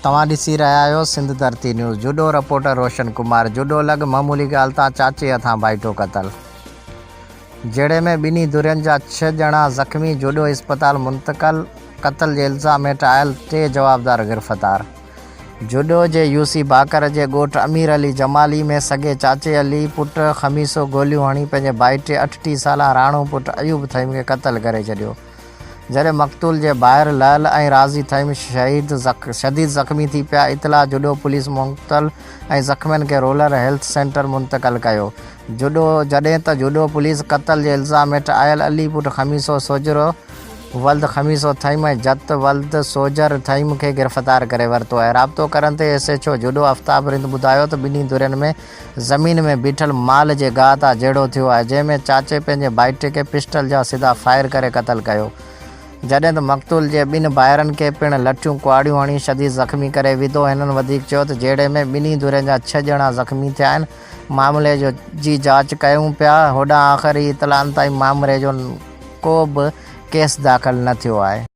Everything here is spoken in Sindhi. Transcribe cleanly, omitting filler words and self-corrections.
توهان ڏسي رهيا آهيو سنڌ ڌرتي نيوز جوڏو رپورٽر روشن ڪمار جوڏو لڳ معمولي ڳالهه تان چاچي هٿان ڀائيٽو قتل جهيڙي ۾ ٻنهي ڌرين جا ڇهه ڄڻا زخمي جوڏو اسپتال منتقل قتل جي الزام هيٺ آيل ٽي جوابدار گرفتار جوڏو جي يو سي ڀاڪر جي ڳوٺ امير علي جمالي ۾ سڳي چاچي علي پٽ خميسو گوليون هڻي پنهنجي ڀائيٽي 38 سالا راڻو پٽ ايوب ٿهيم کي قتل ڪري ڇڏيو جڏهن مقتول جي ڀائر لعل ۽ راضي ٿهيم شهيد شديد زخمي ٿي پيا، اطلاع جوڏو پوليس مقتل ۽ زخمين کي رولر هيلٿ سينٽر منتقل ڪيو. جوڏو جڏهن ته جوڏو پوليس قتل جي الزام هيٺ آيل علي پٽ خميسو سوجهرو ولد خميسو ٿهيم ۽ جت ولد سوجهر ٿهيم کي گرفتار ڪري ورتو آهي. رابطو ڪرڻ تي S H O Jhuddo Aftab Rind ٻڌايو ته ٻنهي ڌرين ۾ زمين ۾ بيٺل مال جي گاهه تان جهيڙو ٿيو آهي، جنهن ۾ چاچي پنهنجي ڀائٽي کي پسٽل جا سڌا فائر ڪري قتل ڪيو، جڏهن ته مقتول جي ٻن ڀائرن کي پڻ لٺيون ڪهاڙيون هڻي شديد زخمي ڪري وڌو، هنن وڌيڪ چيو ته جهيڙي ۾ ٻنهي ڌرين جا ڇهه ڄڻا زخمي ٿيا آهن، معاملي جو جي جاچ ڪيون پيا، هوڏانهن آخري اطلاعن تائين مامري جو ڪو به ڪيس داخل نه ٿيو آهي.